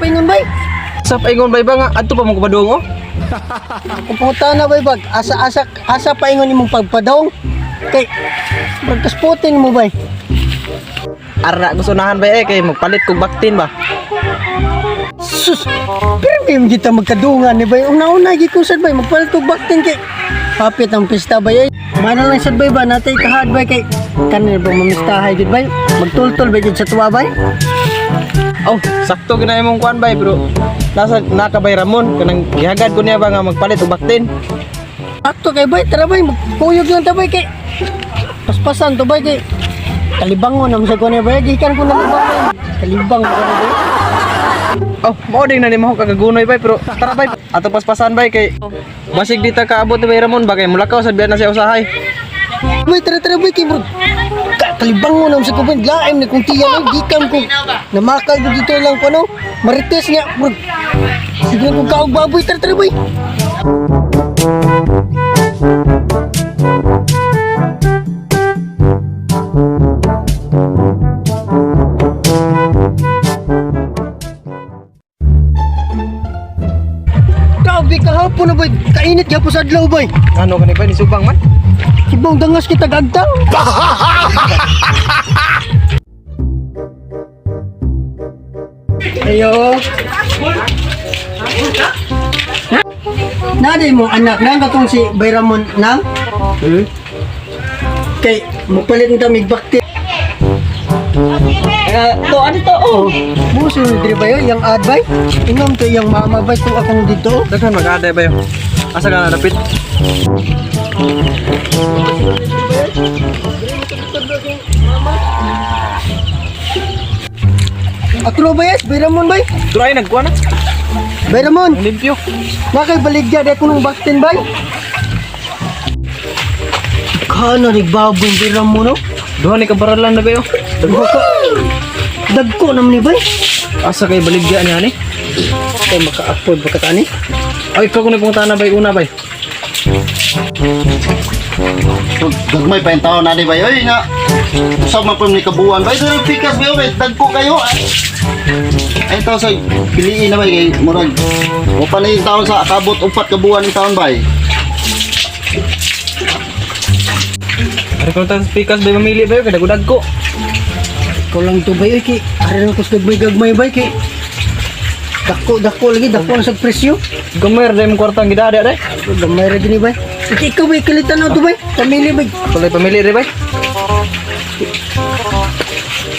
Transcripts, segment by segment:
paingon bay? Sa paingon bay ba nga adto pa mo kupadung oh? Kung pangutana bay bag, asa asa paingon imong pagpadong? Kay pagkasputin mo bay. Ara gusto unahan bay eh kay magpalit kog baktin ba. Sus, pero may kita magkadungan ni bay. Una-una gid ko sad bay, magpalit kog baktin kay hapit ang pista bay. Ay. Mana lang sad bay ba natay kahad bay kay kanin ba mamistahay gid bay. Magtultol bay gid sa tuwa bay. Oh, sakto gina imong kuan bay pero nasa naka bay Ramon kanang gihagad ko niya ba nga magpalit og baktin. Akto kay bay, tara bay, magkuyog lang ta bay kay paspasan to bay kay kalibangon naman sa kunya bay. Gikan ko na libang bay. Kalibang ko na bay. Oh, mao ding na ni mo kagagunoy bay pero tara bay ato paspasan bay kay basig di ta kaabot ni bay Ramon ba kay mulakaw sad biya na siya usahay. Bay, tara tara bay kay bro. Kalibangon naman sa kunya. Laim na kung tiyan ay gikan ko. Namakal ko dito lang ko no. Marites niya bro. Sige kung kaog baboy, tara tara bay. Grabe kahapon na bay. Kainit gyapon sa adlaw bay. Ano kani bay ni subang man? Ibang dangas kita gagtang. Ayo. Naday mo anak nang katong si Bayramon nang? Hmm? Kay mupalit ng tamig bakti. To ano to? Oh, muso diri ba yun? Yang ad bay? Inom to yang mama bay kung akong dito. Daghan mag-aday ba yo? Asa ka na dapit? Atro ba yes? Bayramon bay? Duro ay nagkuan na. Bayramon, Ang limpyo. nakay baligya di ko nung baktin bay. Kano ni baboy Bayramon no? Duha ni kabaralan na ba yo? Duha ka. Dagko naman ni bay. Asa kay baligya niya ni? Kay maka-afford ba ka tani? Ay, ikaw kung nagpunta na bay una bay. Gagmay pa yung tao na di ba? Oy nga. Usab man po ni kabuan. Bay doon pikas ba oy dagko kayo. Ay tao sa piliin na bay kay murag. O pa na yung taon sa akabot upat ka buwan yung taon bay. Ari ko tan pikas bay mamili bay kay dagudag ko. Ikaw lang to bay oy kay ari lang kus gagmay gagmay bay kay dako dako lagi dako na sa presyo. Gamay ra mo kwartang gidada day. Gamay ra gini bay. Iki ikaw bay kalitan na to bay. Pamili bay. Kulay pamili re bay.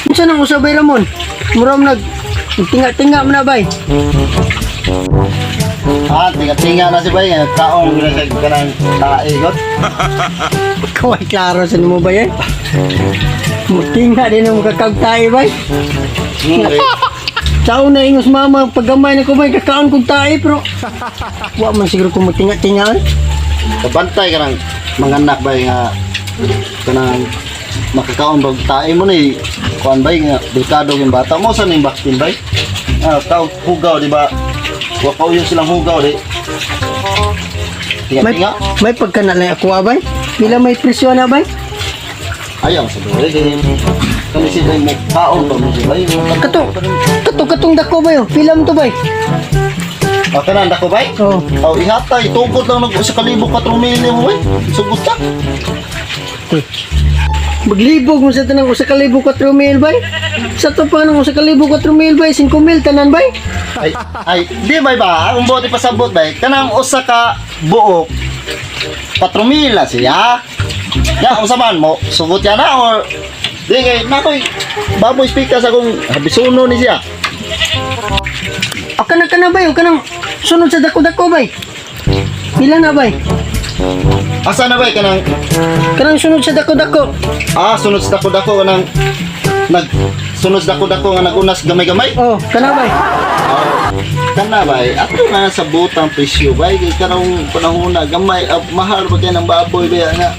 Unsa nang usa bay Ramon? Mura man nag tinga-tinga man na bay. Ah, tinga-tinga na si bay nga kaong na siya kanang tae god. Ikaw ay klaro sa nimo bay eh. Mutinga din ang makakagtae bay. Hmm, Tao na ingos mama paggamay na ko bay kakaon kog tae pero wa man siguro ko mutinga-tinga eh. Kabantay kanang mga anak bay nga kanang makakaon bag tae mo ni kuan bay nga delikado yung bata mo sa ning baktin bay. Ah, tao hugaw di ba? Wa pa uyon silang hugaw di. May, Tinga-tinga. may pagkanalay ako ah, bay. Pila may presyo na bay? Ayaw sa dole kay kami sila mo kaon pa mo sila. Kato, kato katong dako bay oh. Pila mo to bay? Ah, kanan dako bay? Oh. Oh, ihatay tugod lang nag sa kalibo 4,000 mo bay. Sugot ka. Maglibog mo sa tanang usa ka libo 4,000 bay. Sa to pa nang usa ka libo 4,000 bay, 5,000 tanan bay. Ay, ay, di bay ba? Ang bote pasabot bay. Kanang usa ka buok 4,000 na siya. Ya, unsa man mo? Sugot ya na or di kay nakoy baboy speaker sa akong habisuno ni siya. O kana kana bay, o kanang sunod sa dako-dako bay. Pila na bay? Asa na bay kanang Kanang sunod sa dako-dako. ah sunod sa dako-dako kanang nag sunod sa dako-dako nga nagunas gamay-gamay. Oh, kana bay. Kana bay, ato na sa butang presyo bay kay karong panahon na gamay ah, mahal pa kay ng baboy bay nga.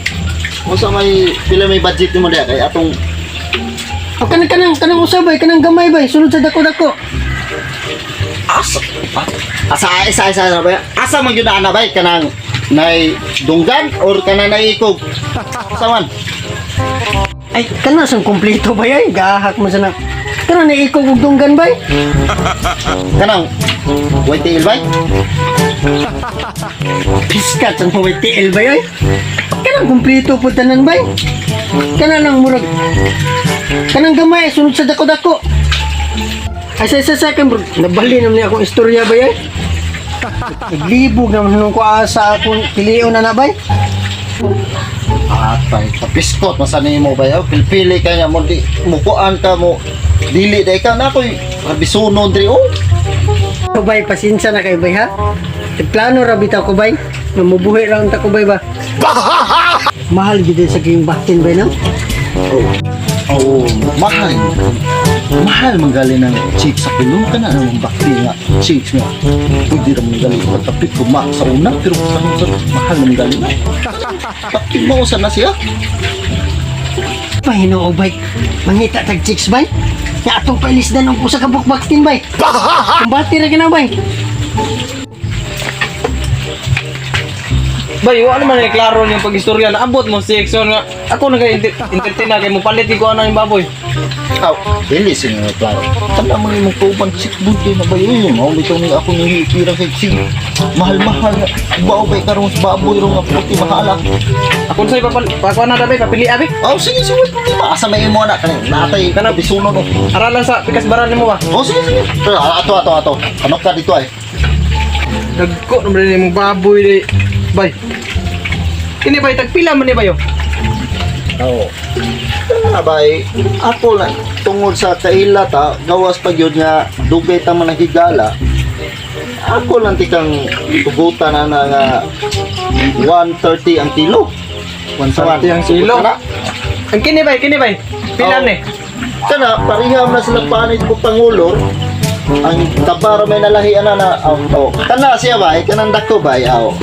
Unsa may pila may budget nimo diha kay atong O kanang kanang kanang usa bay, kanang gamay bay, sunod sa dako-dako. asa asa isa isa isa bay. Asa man gyud ana bay kanang nay dunggan or kanang nay ikog. Asa man? Ay, kana sang kompleto bay ay, gahak mo sa nang. Kana na ikaw kog dunggan bay. Kanang YTL bay? Piskat ang may TL bay ay. Kanang kumpleto po tanan bay. Kana lang murag kanang gamay sunod sa dako-dako. Ay sa akin bro, nabali naman niya akong istorya bay ay. Naglibog naman nung ko asa akong pilion na na bay. Atay, papiskot masa nimo bay. Oh, pilpili ka niya mo di mukuan ka mo. Dili day ka na ako'y rabisunon diri oh. So, bay, pasensya na kayo bay ha. Plano ra bitaw ko bay. Namubuhi ra unta ko bay ba. Mahal gid sa king batin bay no. Oh, mahal. Mahal manggali ng chicks sa kulong ka na ng bakti nga chicks nga. Pwede ra manggali patapit ko ma sa una pero karon sa mahal manggali na. Bakti mo sa na siya. Pahinoo bay. Mangita tag chicks bay. Nga atong pailisdan og usa ka bukbaktin bay. Kumbati ra gina bay. Bay, wala naman eh, klaro niyang pag-istorya. Naabot mo si Exxon nga. Ako nag-entertain na kay mo palit ko ano yung baboy. Aw, dili siya nga klaro. Tanda mo imong kauban chick bunti na ba yun? Mao bitaw ni ako ni pira kay chick. Mahal-mahal nga. Bao bay karon sa baboy ro nga puti mahala. Ako sa'yo papakuha na dabi, papili abi. Oh, sige sige, wala problema. Asa may imo na kaning natay Kanang- bisunon oh. Aralan sa pikas baral nimo ba? Oh, sige sige. Pero, ato ato ato. Ano ka dito ay? Dagko naman rin imong baboy di. Bay. Kini bay tagpila man ni bayo. Oo. Nga bay, ako lang, tungod sa kaila ta, gawas pa gyud nga dugay ta man nahigala. Ako lang tikang tugutan na na nga 130 ang kilo. 130 ang kilo. Kana, Ang kini bay, kini bay. Pila Oo. ni? Kana pareham na sila panit ko pangulor. Ang kabara may nalahi ana na oh, oh. Kana siya bay, kanang dako bay aw.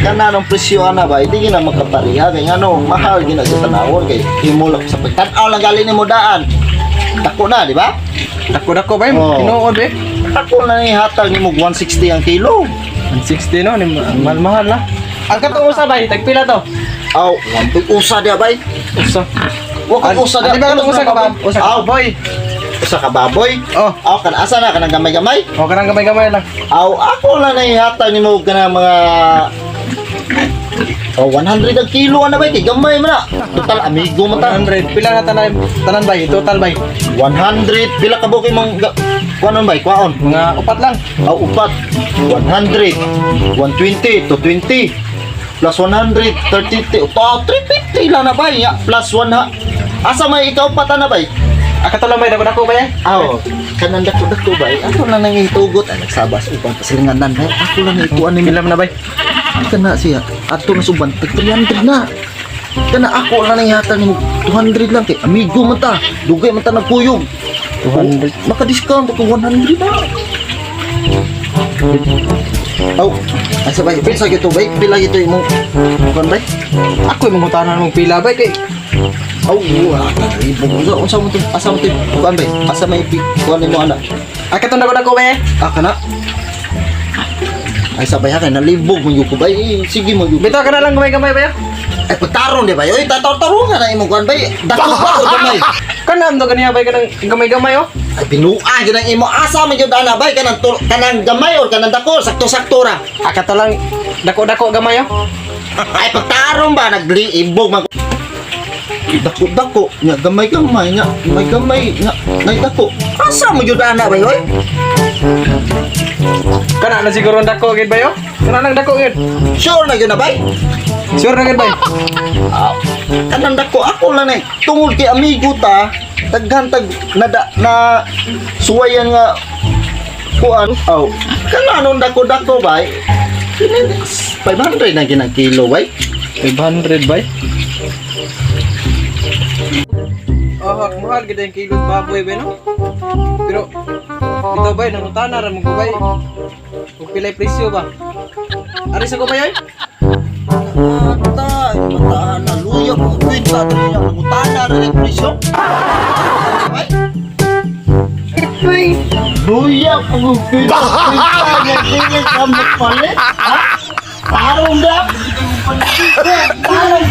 Kana nung presyo ana bay, di gina makapareha kay ngano mahal gina sa tanawon kay himulok sa pagtan-aw lang gali nimo daan. Dako na, di ba? Dako dako bay, Oo. tinuod bay. Ako na ni hatag nimo 160 ang kilo. 160 no, ni mahal mahal lah. Ang katong usa bay, tagpila to? Aw, wantong usa dia bay. Usa. Wa ko usa dia. Di ba katong usa ka ba? Usa ka Aw, baboy. usa ka baboy. Oh. Aw, kan asa na kanang gamay-gamay. O kanang gamay-gamay lang. Aw, ako lang na ihatag nimo kanang mga Oh, 100 ang kilo ana bay kay gamay man na. Total amigo man ta. 100. Pila na tanan tanan bay, total bay. 100 pila ka buok imong kuanon bay, kuaon. Mga upat lang. Aw, upat. 100, 120 to 20 plus 100, 30, to 350 lang na bay. Ya, plus 1 ha. Asa may ikaw pa ta na bay? Ah, kato lang bay, dako dako bay. Aw, kanang dako-dako bay. Ako lang nang itugot ay nagsabas uban pasilinganan bay. Ako lang ikuan nimo. Pila man na bay? Kana siya. Ato na suban tag 300 na. Kana ako lang nang ihatag nimo 200 lang kay amigo man ta. Dugay man ta nagkuyog. 200. Maka-discount ko 100 na. Aw, asa bay? Pila gito bay? Pila gito imong kuan bay? Ako imong hutanan mong pila bay kay Aw, wala ka. Ibog unsa mo to? Asa mo to? Kuan bay? Asa may kuan nimo ana? Ah, katong dako dako bay. Ah, kana. Ay sabay ha kay nalibog man gyud ko bay. Eh, sige man gyud. Bitaw ka na lang gamay-gamay bay. Ay pagtarong di ba? Oy, tatarong ka na imong kuan bay. Dako ba o gamay? Kanam do ganiya bay kanang gamay-gamay oh. Ay binuang gyud ang imo asa man gyud ana bay kanang kanang gamay or kanang dako sakto-sakto ra. Ah, kato lang dako-dako gamay oh. Ay pagtarong ba nagliibog man dako-dako nya gamay-gamay nya may gamay nya nay dako. Asa man gyud ana bay oy? Kana na siguro ang dako gid bay oh. Kana lang dako gid. Sure na gyud na bay? Sure na gid bay. Ah, kanang dako ako lang eh. Tungod kay amigo ta, daghan tag na, na suwayan nga kuan. Aw, kana nung dako-dako bay. 500 na ginang kilo bay. 500 bay. Oh, mahal gid ang kilo baboy bay no. Pero bitaw bay nangutana ra mo ko bay. Ug pilay presyo ba? Ari sa ko bay oy? Ata, mataan na luya po kwenta diri ang mutana ra ang presyo. Bay. Bay, Luya po kwenta. Kwenta nga dili ka magpalit. Ha? Tarong da. Tarong.